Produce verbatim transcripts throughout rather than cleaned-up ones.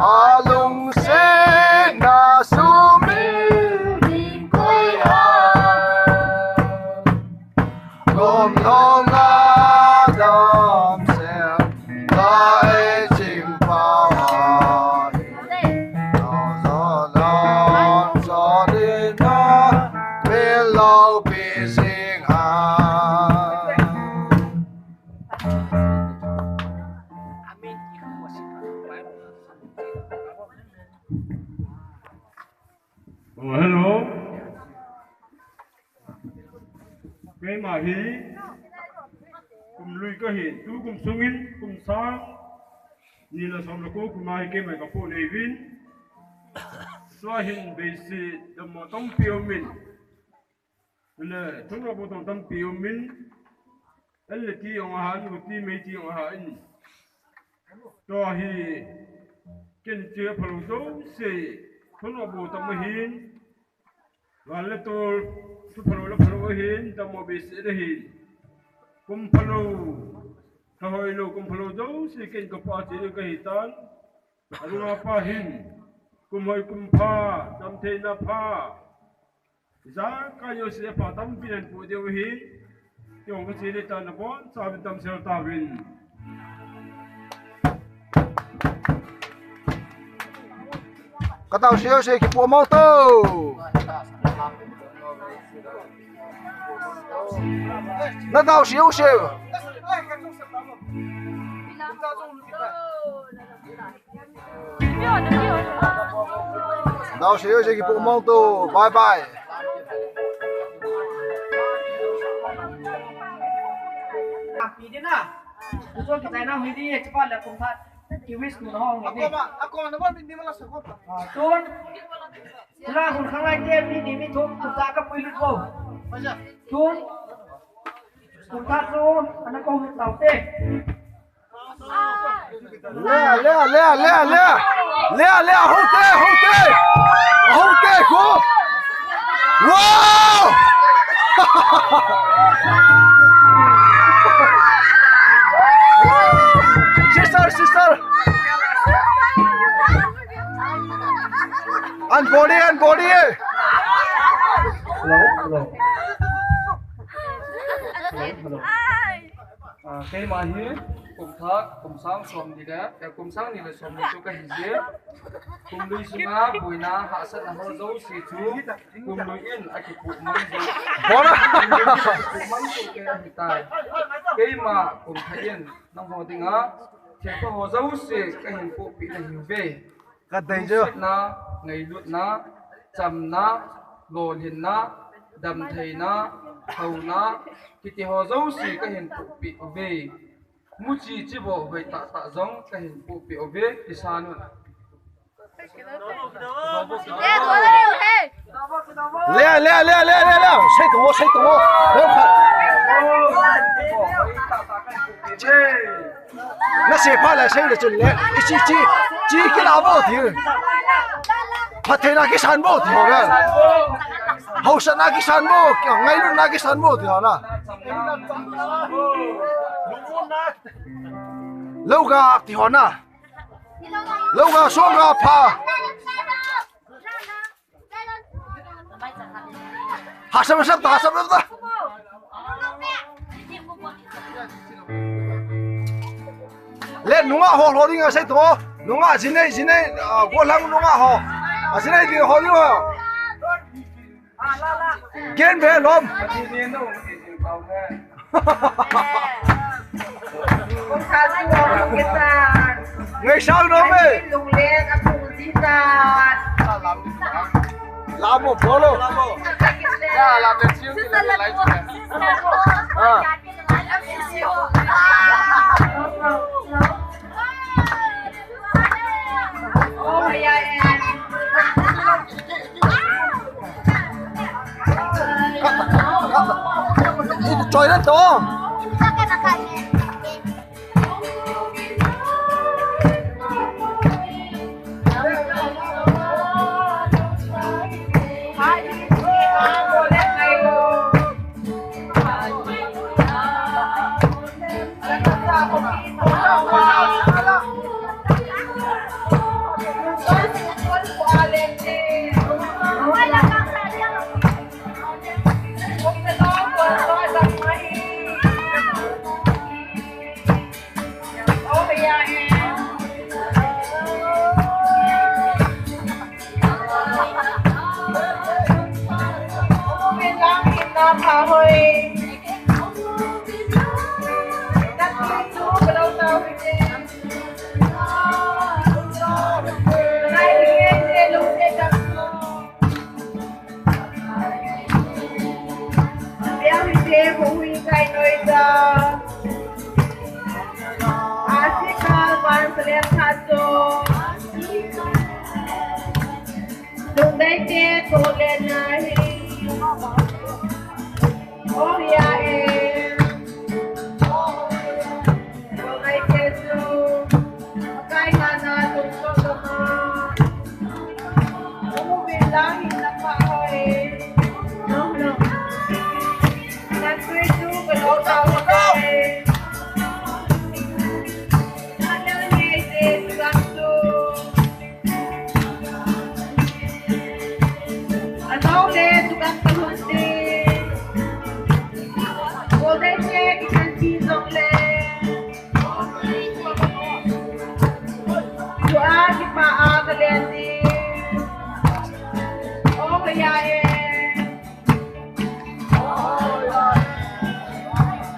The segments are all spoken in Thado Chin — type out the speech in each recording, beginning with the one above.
A lungsetna sumil ding koi a, gom lom la damsel la ei ching pau a, lo zo lo zo ding na, min lo pi sing a. Oh, hello. Keima hi kum lui kahi, tukum sungin kum sang ni le som le ko kum a hi keima kapo nei uvin. Tua hin beisi dammo tampi umin. Le, thunga bo tong tampi umin. L T ong aha, U T mei ti ong aha in. Tua hi, ken che phalou jouse, thunga bo tam ahin. Gal le tol, thu phalou le phalou ahin, dammo beisi ahin. Kum phalou, thahoilou, kum phalou jouse, ken kapa che kahi tan. Alunga pa hin, kum hoi kum pha, damtheina pha. Ijakai jouse pha tampi nahin po diu ahi. Keiho kache le tan nabonchauvin damsel tauvin. Ka taosei jouse kipo mong to. Na taosei jouse. Taosei jouse kipo mong to. Bye bye. Pi ding na. Tu chun kichai na hui di, chapa le kum khat. Ki wish tu na hong ni. Ako ma, ako ma, na ba min di ma la sa ko pa. Ah, tun. Tuna hun khanglai te mi ni mi thum kum khat ka puilut ko. Tun. Kum khat tu, ana ko lut tau te. Lea, lea, lea, lea, lea. Lea, lea, houte, houte. Houte, ko. Wow! Sister, sister. An body, an body. Hello, hello. Hello, hello. Ah, keima hi kum thak, kum sang som ni le, eh, kum sang ni le som ni chu kahi jin. Kum lui sunga boina hahsatna ho jouse chu kum lui in akipuh mang jin. Bona! Kum lui in akipuh mang jin kahi tai. Keima kum thak in nangho dinga thilpha ho jouse kahin pohpeh nahiuve. Ka dei jo. Lungsetna, ngailutna, chamna, lolhinna, damtheina, houna, kiti ho jouse kahin pohpeh uve. Muchi chibo hoi tahtah jong kahin pohpeh uve, kisan un. Lea, lea, lea, lea, lea, lea. Sei tu, sei tu. Nasei pha le sei le chun le. Ichi, chi, chi kila bo ti. Phattheina kisan bo ti ho ve. Hausatna kisan bo, ngailutna kisan bo ti ho na. Lou ga ti ho na. Lou ga song ga pha. Hahsat, hahsat ta, hahsat ta. Le nunga ho, ho ding a sei to. Nunga jinei, jinei, ah, gollhang nunga ho. A jinei ding ho ding ho. Gen ve lom. Kong khat chu a hung kisan. Ngaisang nom e. Lunglen a phung ji tan. Lamo, bolo. Ya, lam le chiu ki le lai chu. Ah. Oh, ya, ya. Choi na to.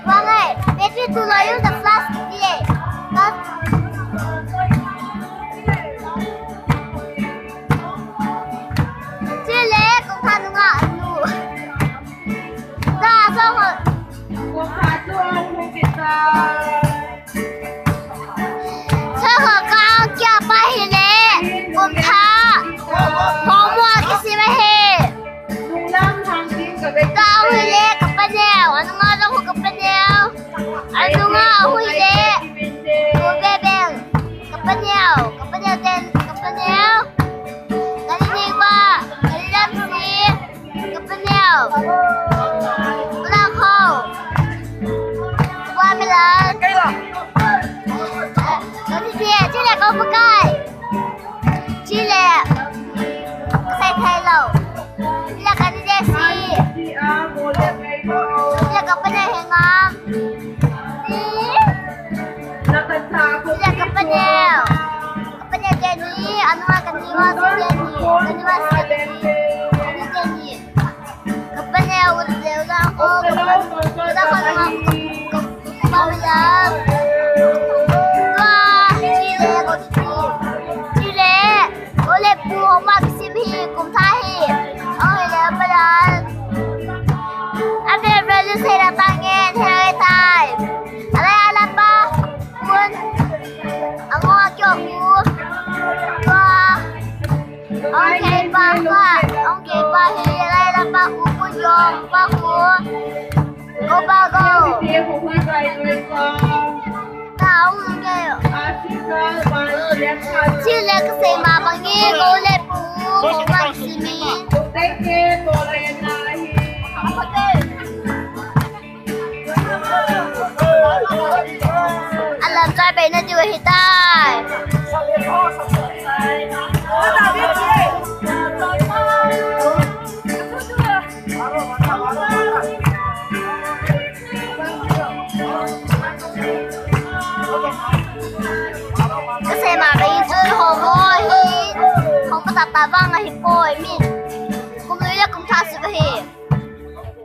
Wangai, maybe to lower the flask today. But chile, kung kanu nga anu. Da, so, kung kanu ang kita. Thakhat ka kia pa hile, kum tha, homework kisim ahi. Ka u hile, ka paneo, anunga jong ka paneo. Anunga u hile, u bebeng, ka paneo, ka paneo ten, ka paneo. Ka ni nei pa, ka ni lam si. Ka paneo. Ka la kho. Ka pa mi la. Ka ni je, chile ka pa kai. Chile. Ka sai thai lo. Chile ka ni je si. Chile ka paneo he ngam. Chile ka paneo. Ka paneo Jenny, anunga ka ni wa si Jenny. Ka ni wa si Jenny. Ka ni Jenny. Ka paneo u le u la ko, u la ko ma ko, ko ma ya. Wa, chile ko chile. Chile, u le pu homework kisim hi, kum tha hi. O hile pa la. Ave value se la ta ngen, he tai. Ala ala pa, kun. Ango kyo ku. Wa. Ong kei pa ka, ong kei pa hi, lai la pa khu, khu yong pa khu. Go pa go. Ta ong kei. Chile ka sei ma bang e, go le pu, go ma simi. Alam chai bai na diu ahi tai. Ka sei ma bai chun ho mo hi, ho ka ta ta vang ahi poi mi. Kum lui le kum tha su ka hi.